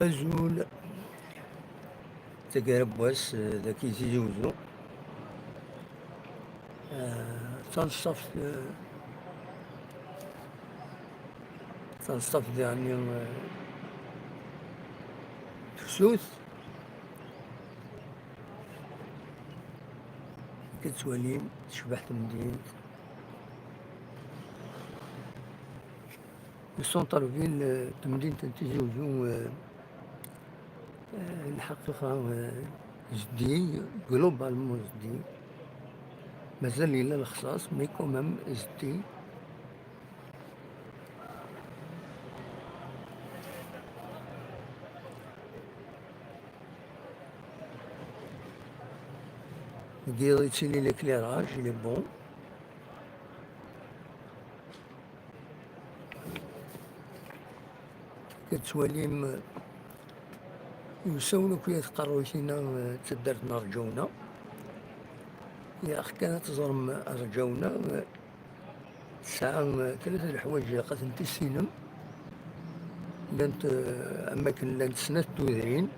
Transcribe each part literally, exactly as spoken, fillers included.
Azul, d taggara n wass, eh, dagi Tizi Uzzu. Eh, d taneṣṣaft, eh, d taneṣṣaft diɣenni, eh, tefsut. Akka tettwalim tecbeḥ temdint. Le centre-ville, eh, n temdint n Tizi Uzzu, eh, eh, lḥaqiqa, eh, zeddig, globalement zeddig. Mazal yella lexṣaṣ, mais quand même zeddig. Deg yiḍ yettili l'éclairage, il est bon. Tettwalim, yusa-wen akk ya tqerruyt-inna, eh, d taddart n Rǧawna. Ilaq kan ad teẓrem Rǧawna, eh, tesɛa, eh, tlata leḥwayeǧ ilaq ad ten-tissinem. Llant, eh, am wakken llant snat tudrin.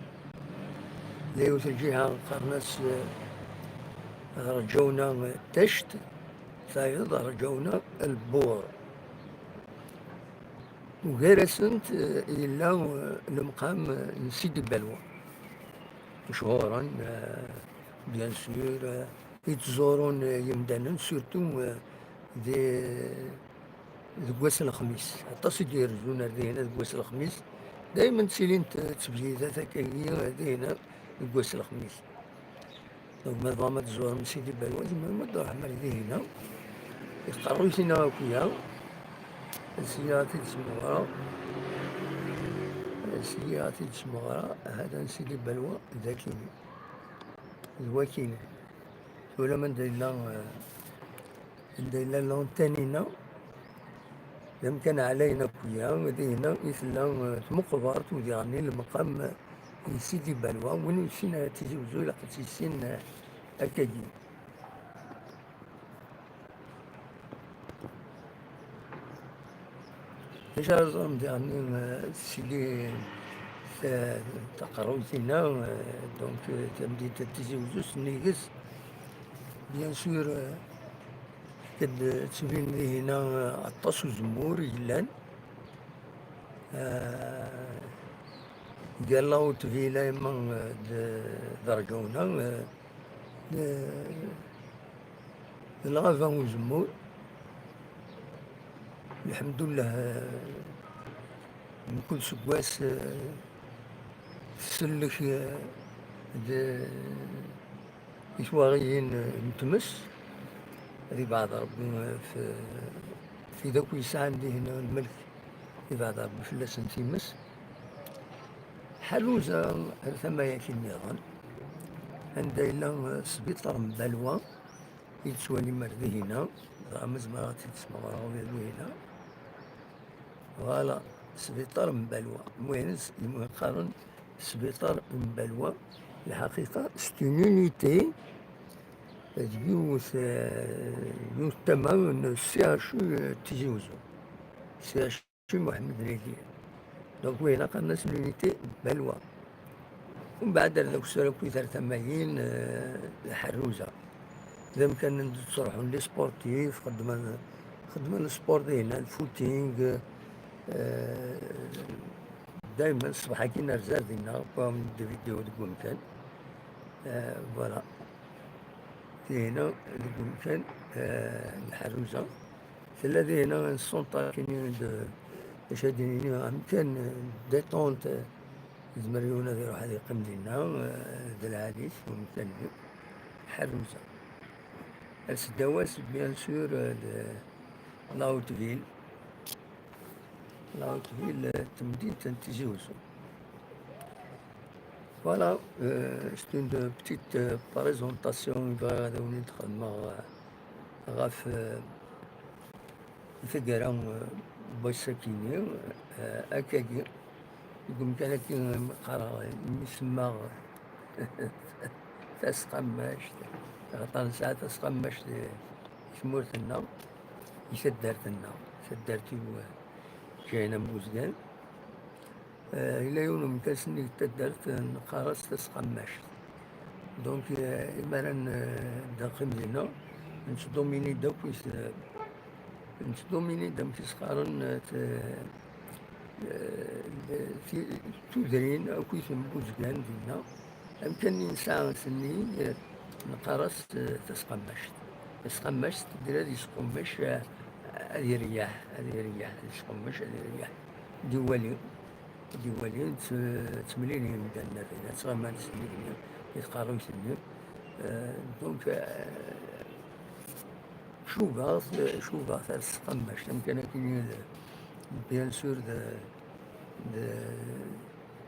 Di yiwet lǧiha qqaren-as, eh, Rǧawna, eh, tact, tayeḍ Rǧawna lbur. Ugar-asent, eh, yella, eh, lemqam, eh, n Sidi Balwa. Mechuren, eh, bien sûr, eh, i ttẓurun, eh, yimdanen, surtout, eh, di, deg wass n lexmis. Aṭas i d-irezzun ar dihina deg wass n lexmis. Daymen ttilint, eh, ttbyidat akkagi, eh, dihina deg wass n lexmis. Donc, ma tebɣam ad tẓurem Sidi Balwa, tzemrem ad d-truḥem ar dihina. Iqerruyt-inna akk ya. Syiɣ ad t-id-smeɣreɣ. Syiɣ ad t-id-smeɣreɣ. Hada n Sidi Balwa, d akini. D wakini. Tura anda yella, eh, anda yella l'antenne-inna, d amkan ɛlayen akk ya, d ihina i tella, eh, tmeqbert, u diɣenni lemqam, eh, n Sidi Balwa. Win ur yessin ara Tizi Uzzu, ilaq ad tt-yissin, eh, akkagi. D acu ara ẓren diɣenni, eh, Sidi, ta-, taqerruyt-inna, eh, donc, eh, tamdint n Tizi Uzzu, sennig-s, bien sûr, eh, akked ttbin dihina, eh, aṭas uzemmur yellan. Eh, gar la haute ville, ayemma, eh, d, d Rǧawna, eh, d, d lɣaba uzemmur. Lḥemdullah, eh, mkul seggas, eh, tsellek, eh, d, i twaɣiyin, eh, n tmes, ad ibeɛɛed Rebbi, eh, f-, f wid akk yesɛan dihina lmelk, ibeɛɛed Rebbi fell-asen times. Ḥerruza ar tama-agi nniḍen, anda yella, eh, sbiṭar n Balwa, i yettwalim ar dihina, dɣa ma zemreɣ ad t-id-smeɣreɣ ula d wihina. Voilà, sbiṭar n Balwa. Muyen s-, muyen qqaren sbiṭar n Balwa. Lḥaqiqa, c'est une unité d yiwet, eh, yiwet tama n C H U, eh, Tizi Uzzu. C H U Muḥemmed Nadi. Donc, wihina qqaren-as l'unité n Balwa. Umbeɛd ar deg ussurakit ar tamayin, eh, d Ḥerruza. D amkan anda ttruḥun les sportifs, xeddmen, xeddmen sport dinna, le footing, eh, daymen ṣṣbeḥ-agi nerza ar dinna, wwiɣ-d vidéo deg umkan. Eh, voilà. Dinna, deg umkan, eh, n Ḥerruza. Tella dinna un centre kini de, acu ad d-nini, amkan, eh, détente, eh, yezmer yiwen ad iruḥ ad yeqqim dinna, eh, d lɛali-s umkan-nni, Ḥerruza. Aseddaw-as, bien sûr, eh, d la haute ville. La haute ville, eh, temdint n Tizi Uzzu. Voilà, euh, c'est une petite, euh, présentation i bɣiɣ ad awen-d-xedmeɣ, euh, ɣef, euh, taggara, euh, n wass-akini, euh, akkagi, deg umkan-agi imi qqareɣ, imi semmaɣ Tasqammact, axaṭer nesɛa Tasqammact di tmurt-nneɣ, di taddart-nneɣ, taddart-iw, euh, Ǧahina n Buzgan. Eh, yella yiwen umekkas-nni deg taddart, eh, neqqar-as Tasqammact. Donc, eh, imi ara n-, eh, d-neqqim dinna, nettḍumini-d akk is-, eh, nettḍumini-d amek i s-qqaren, eh, t-, eh, ti-, tudrin akk i tembuzgan dinna. Amkan-nni nesɛa ass-nni, eh, neqqar-as, eh, Tasqammact. Tasqammact, tedder ad yesqummec, eh, ad yeryaḥ, ad yeryaḥ, ad yesqummec, ad yeryaḥ. D iwali. Ad iwali, tt-, ttemlilin imdanen-a din, ad ttɣiman s nnig-nni, i tqerrumt-nni. Euh, donc, euh, cubaɣ, cubaɣ tasqammact, amkan akkin, bien sûr, d, d,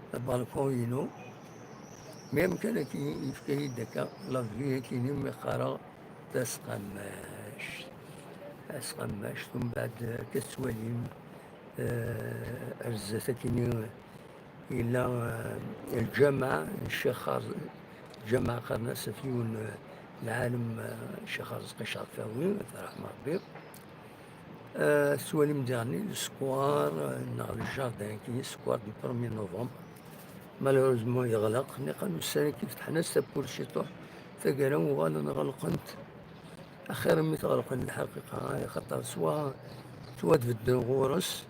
d abalkun-inu. Mais amkan akkin yefka-yi-d akka la vue akkin mi qqareɣ tasqammact. Tasqammact, umbeɛd akka tettwalim, eh, ar zdat akkin yella, eh, lǧameɛ n Ccix Ar-, lǧameɛ qqaren-as ɣef yiwen, eh, lɛalem, eh, Ccix Arezqi Cerfawi, ad t-yerḥem Rebbi. Eh, tettwalim diɣen le square, eh, neɣ le jardin-agi, square du premier novembre. Malheureusement, yeɣleq. Niqal ussan-agi fetḥen-as tawwurt ciṭuḥ, taggara uɣalen ɣelqen-t. Axir imi t-ɣelqen lḥaqiqa, axaṭer swa, swa ad bedden ɣur-s,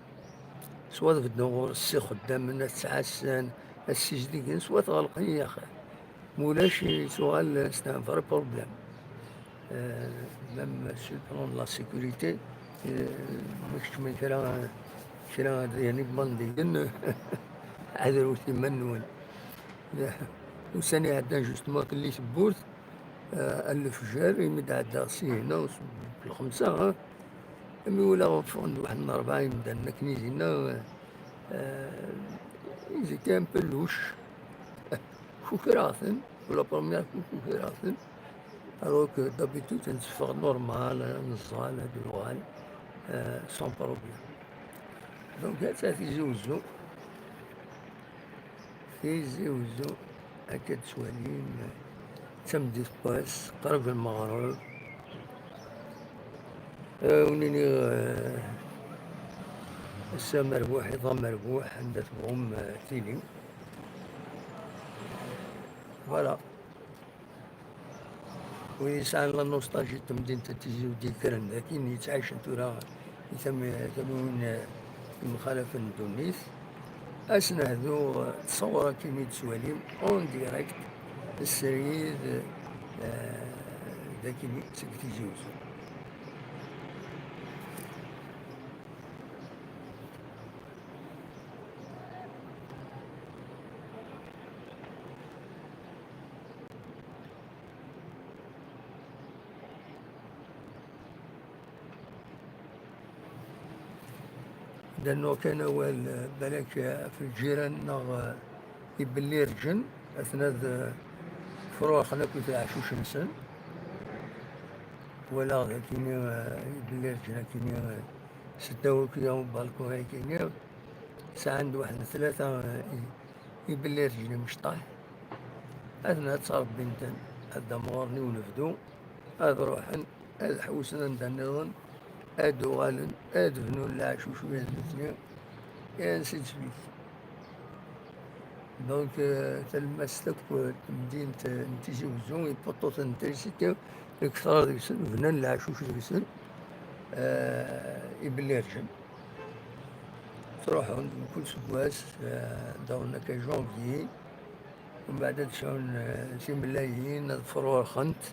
swa ad bedden ɣur-s s ixeddamen, ad ttɛassan, ad ssizdigen, swa ad t-ɣelqen i axir. Mulac, yettwaɣal c'est un vrai problème. Euh, même sur le plan de la sécurité, euh, ma keččmen kra, kra, yani, bandiyen, ɛedrewt iman-nwen. Ussan iɛeddan, justement, telli tewwurt, euh, à l'Efjer, imi d-ɛeddaɣ sihna, s lxemsa, hein. Imi walaɣ ffɣen-d waḥed n rebɛa imdanen akken i dinna, euh, ils étaient un peu louches. Kukreɣ-ten, pour la première fois kukreɣ-ten. Alors que d'habitude, netteffeɣ normal, neẓẓal, ad nuɣal, euh, sans problème. Donc, atta Tizi Wezzu. Tizi Wezzu, akka d-tettwalim, d tameddit n wass, qrib lmeɣreb. Eh, ur nini, eh, ass amerbuḥ, iḍ amerbuḥ, anda tebɣum, eh, tilim. Voilà. Wid yesɛan la nostalgie n temdint n Tizi Wezzu d-yekkren d akin yettɛicen tura i tam-, tamiwin, eh, yemxalafen n ddunit, ad s-nehdu, eh, ttṣawra akken i d-tettwalim en direct, srid, eh, d akin seg Tizi Wezzu. Dennuɣ kan awal, eh, balak, eh, ɣef lǧiran neɣ, eh, ibellirǧen, atna d, eh, fruṛxen akked leɛcuc-nsen. Walaɣ d akini, eh, ibellirǧen akini, eh, seddaw akya ubalkun akini, sɛan-d waḥed n tlata, eh, i-, ibellirǧen imecṭaḥ. Atna ttṛebbin-ten, ad d-amɣuren i unebdu, ad ruḥen, ad ḥewsen anda nniḍen, ad d-uɣalen, ad bnun leɛcuc ula d nutni, et ainsi de suite. Donc, euh, talemmast akk n temdint n Tizi Wezzu, ipuṭṭuten n trisiti, lekter deg-sen, bnan leɛcuc deg-sen, euh, ibellirǧen. Ttruḥun mkul seggas, euh, ad d-awḍen akka janvier, umbeɛd ad sɛun, euh, timellalin, ad fruṛxent,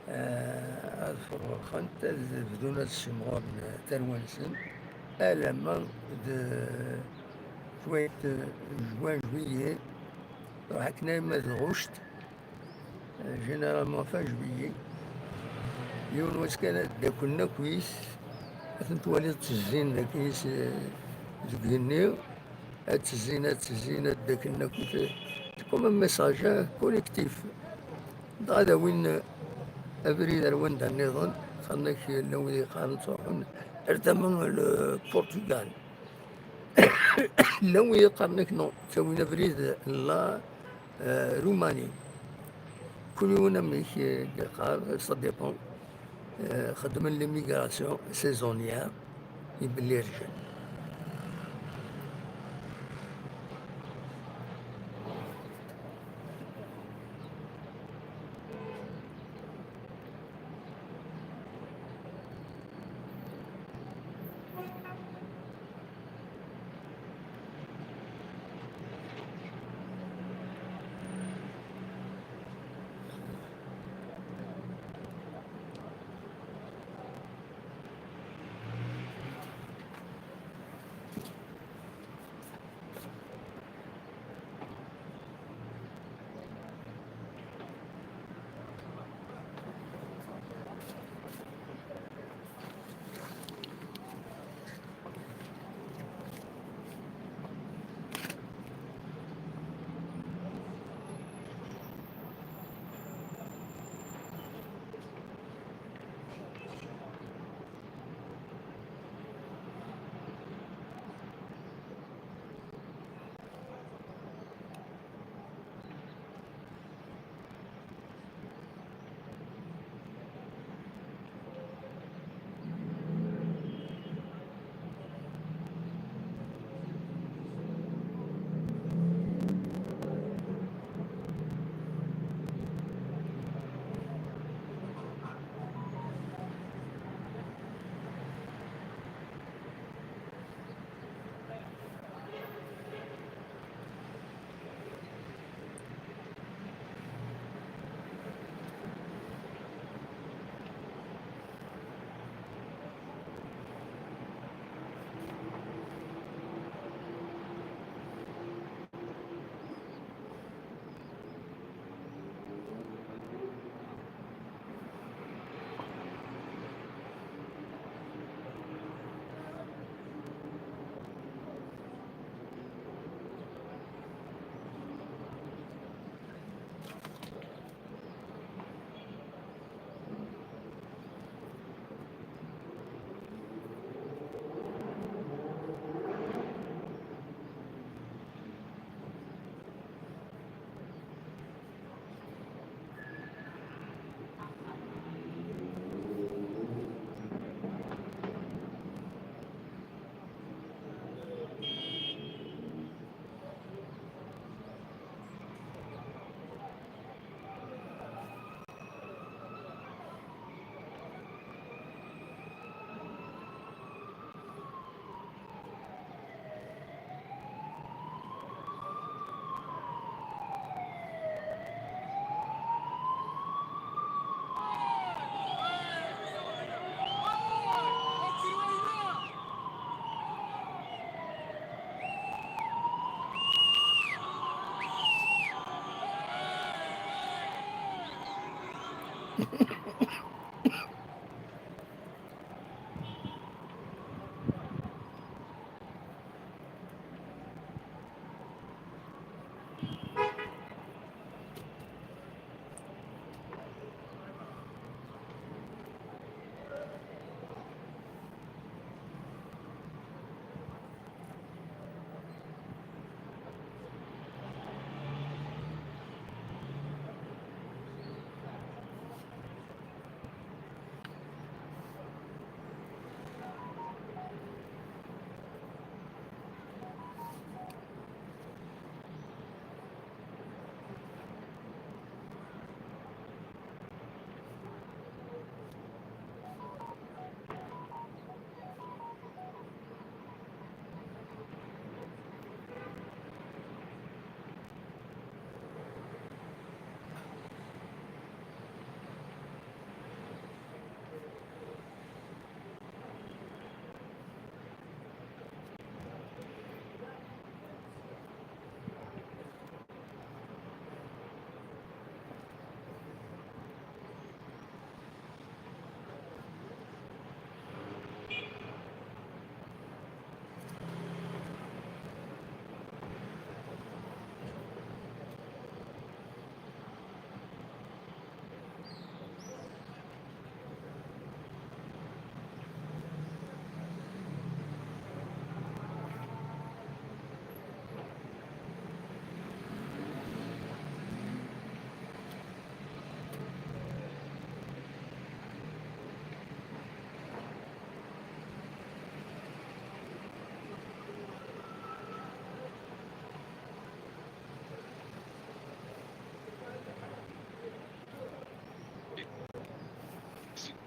eh, ad fruṛxent, ad bdun ad ssimɣuren tarwa-nsen, alamma d cwayt juin, juillet, ruḥ akken arma d ɣuct, eh, généralement fin juillet. Yiwen wass kan ad d-aklen akkit, ad ten-twaliḍ ttezzin dagi s-, deg igenni. Ad ttezzin, ad ttezzin, ad d-akken akk. C'est comme un message, hein, collectif. Dɣa ad awin abrid ar wanda nniḍen, qqaren-ak, llan wid yeqqaren ttruḥun ar tama n Portugal. Llan wid yeqqaren-ak non, ttawin abrid n la, euh, Roumanie. Kul yiwen amek, euh, yeqqar, ça dépend. Eh, xeddmen l'immigration saisonnière, ibellirǧen.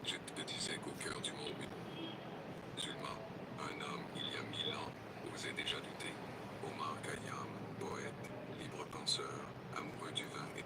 Je te disais qu'au cœur du monde musulman, un homme, il y a mille ans, osait déjà douter. Omar Khayyam, poète, libre penseur, amoureux du vin et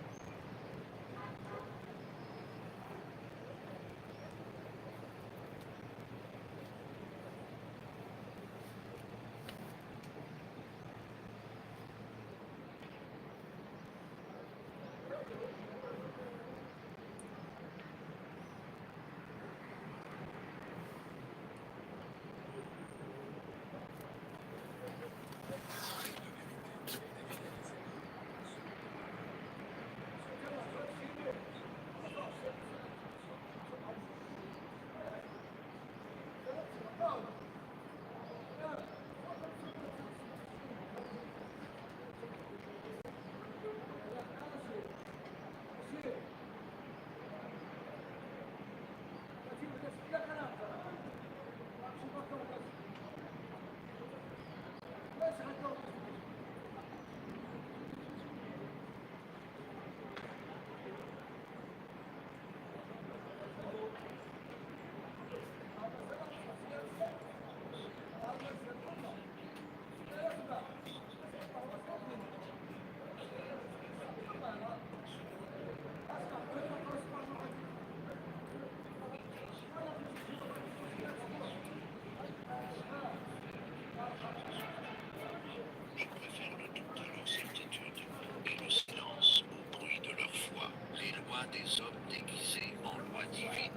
Je préfère le doute à l'incertitude et le silence au bruit de leur foi, les lois des hommes déguisés en lois divines.